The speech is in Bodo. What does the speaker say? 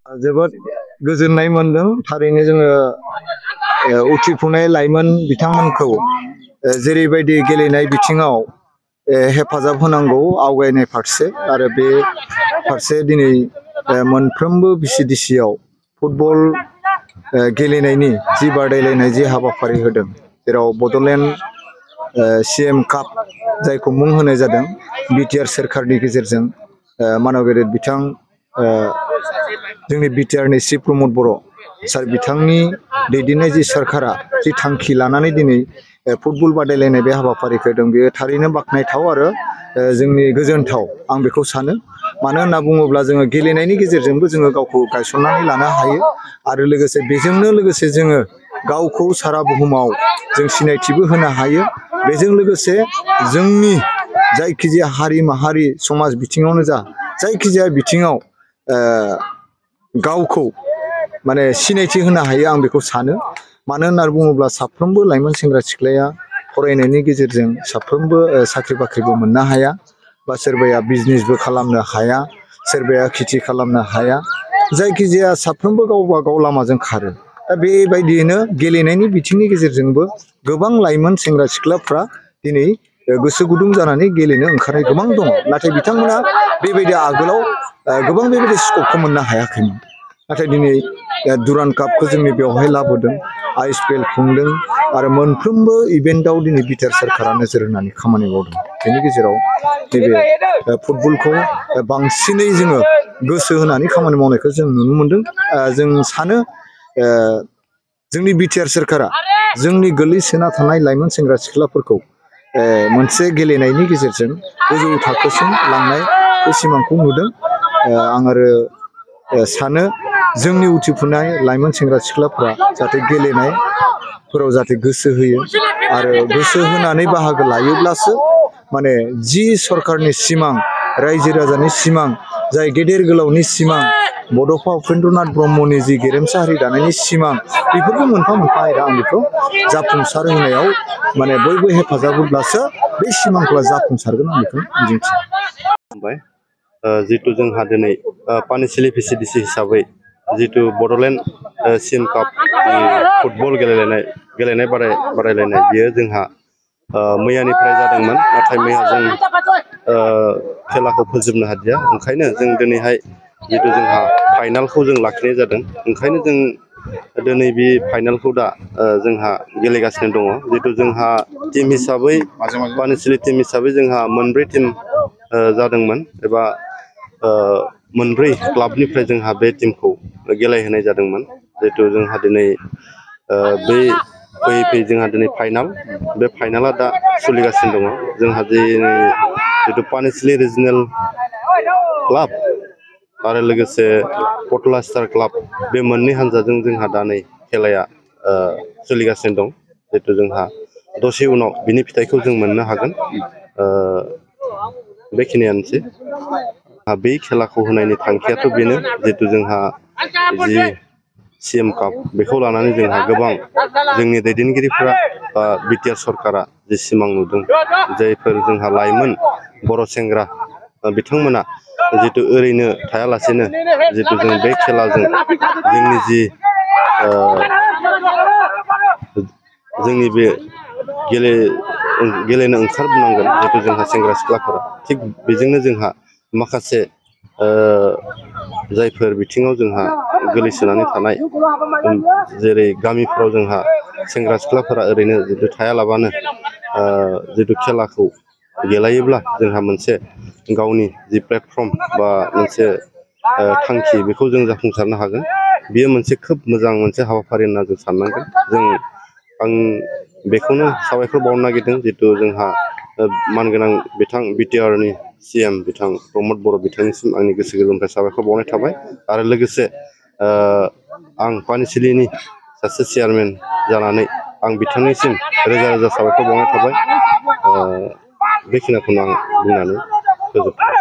जोबोद गोजोननाय मोनदों थारैनो जोङो उथिफुनाय लाइमोन बिथांमोनखौ जेरैबायदि गेलेनाय बिथिङाव हेफाजाब होनांगौ आवगायनाय फारसे आरो बे फारसे दिनै मोनफ्रोमबो बिसिडिसिआव फुटबल गेलेनायनि जि बादायलायनाय जि हाबाफारि होदों जेराव बडलेण्ड सीएम काप जायखौ मुं होनाय जादों बिटिआर सोरखारनि गेजेरजों मानव गेदेर बिथां जोंनि बिटिआरनि चिफ प्रमद बर' सार बिथांनि दैदेननाय जि सोरखारा जि थांखि लानानै दिनै फुटबल बादायलायनाय बे हाबाफारिखौ होदों बेयो थारैनो बाख्नायथाव आरो जोंनि गोजोनथाव आं बेखौ सानो मानो होनना बुङोब्ला जोङो गेलेनायनि गेजेरजोंबो जोङो गावखौ गायसननानै लानो हायो आरो लोगोसे बेजोंनो लोगोसे जोङो गावखौ सारा बुहुमाव जों सिनायथिबो होनो हायो बेजों लोगोसे जोंनि जायखिजाया हारि माहारि समाज बिथिङावनो जा जायखिजाया बिथिङाव गावखौ माने सिनायथि होनो हायो आं बेखौ सानो मानो होनना बुङोब्ला साफ्रोमबो लाइमोन सेंग्रा सिख्लाया फरायनायनि गेजेरजों साफ्रोमबो साख्रि बाख्रिबो मोननो हाया बा सोरबाया बिजनेसबो खालामनो हाया सोरबाया खेथि खालामनो हाया जायखिजाया साफ्रोमबो गावबा गाव लामाजों खारो दा बेबायदियैनो गेलेनायनि बिथिंनि गेजेरजोंबो गोबां लाइमोन सेंग्रा सिख्लाफ्रा दिनै गोसो गुदुं जानानै गेलेनो ओंखारनाय गोबां दङ नाथाय बिथांमोना बेबायदि आगोलाव गोबां बेबायदि स्कपखौ मोननो हायाखैमोन नाथाय दिनै दुरान्ड कापखौ जोंनि बेवहाय लाबोदों आइएसपिएल खुंदों आरो मोनफ्रोमबो इभेन्टआव दिनै बिटिआर सोरखारा नोजोर होनानै खामानि मावदों बेनि गेजेराव नैबे फुटबलखौ बांसिनै जोङो गोसो होनानै खामानि मावनायखौ जों नुनो मोनदों जों सानो जोंनि बिटिआर सोरखारा जोंनि गोलैसोना थानाय लाइमोन सेंग्रा सिख्लाफोरखौ मोनसे गेलेनायनि गेजेरजों गोजौ थाखोसिम लांनाय बे सिमांखौ नुदों आं आरो सानो जोंनि उथिफुनाय लाइमोन सेंग्रा सिख्लाफ्रा जाहाथे गेलेनायफोराव जाहाथे गोसो होयो आरो गोसो होनानै बाहागो लायोब्लासो माने जि सरकारनि सिमां रायजो राजानि सिमां जाय गेदेर गोलावनि सिमां बड'फा उपेन्द्रनाथ ब्रह्मनि जि गेरेमसा हारि दानायनि सिमां बेफोरबो मोनफा मोनफा आयदा आं बेखौ जाफुंसार होनायाव माने बयबो हेफाजाब होब्लासो बे सिमांफोरा जाफुंसारगोन आं बेखौ मिजिंथियो। जितु जोंहा दिनै पानिसिलि भिसिडिसि हिसाबै जितु बडलेण्ड सीएम काप फुटबल गेलेनाय बादायलायनाय बियो जोंहा मैयानिफ्राय जादोंमोन नाथाय मैया जों खेलाखौ फोजोबनो हादिया ओंखायनो जों दिनैहाय जितु जोंहा फाइनालखौ जों लाखिनाय जादों ओंखायनो जों दिनै बे फाइनालखौ दा जोंहा गेलेगासिनो दङ जितु जोंहा टीम हिसाबै पानिसिलि टीम हिसाबै जोंहा मोनब्रै टीम जादोंमोन एबा मोनब्रै क्लाबनिफ्राय जोंहा बे टीमखौ गेलेहोनाय जादोंमोन जितु जोंहा दिनै बै फैयै जोंहा दिनै फाइनाल बे फाइनाला दा सोलिगासिनो दङ जोंहा दिनै जितु पानिसिलि रिजनेल क्लाब आरो लोगोसे पटला स्टार क्लाब बे मोननै हान्जाजों जोंहा दा नै खेलाया सोलिगासिनो दं जितु जोंहा दसे उनाव बिनि फिथाइखौ जों मोननो हागोन बेखिनियानोसै बै खेलाखौ होनायनि थांखियाथ' बेनो जितु जोंहा जि सीएम काप बेखौ लानानै जोंहा गोबां जोंनि दैदेनगिरिफोरा बा बिटिआर सरकारा जि सिमां नुदों जायफोर जोंहा लाइमोन बर' सेंग्रा बिथांमोना जितु ओरैनो थायालासेनो जितु जों बे खेलाजों जोंनि जि जोंनि बे गेलेनो ओंखारबोनांगोन जितु जोंहा सेंग्रा सिख्लाफोरा थिग बेजोंनो जोंहा माखासे जायफोर बिथिङाव जोंहा गोलैसोनानै थानाय जेरै गामिफ्राव जोंहा सेंग्रा सिख्लाफोरा ओरैनो जितु थायालाबानो जितु खेलाखौ गेलेयोब्ला जोंहा मोनसे गावनि जि प्लेटफर्म बा मोनसे थांखि बेखौ जों जाफुंसारनो हागोन बेयो मोनसे खोब मोजां मोनसे हाबाफारि होनना जों साननांगोन आं बेखौनो साबायखर बावनो नागिरदों जितु जोंहा मानगोनां बिथां बिटिआरनि सीएम बिथां प्रमद बर' बिथांनिसिम आंनि गोसो गोरबोनिफ्राय साबायखर बावनाय थाबाय आरो लोगोसे आं पानिसिलिनि सासे चेयारमेन जानानै आं बिथांनिसिम रोजा रोजा साबायखर बावनाय थाबाय बेखिनिखौनो आं बुंनानै फोजोबबाय।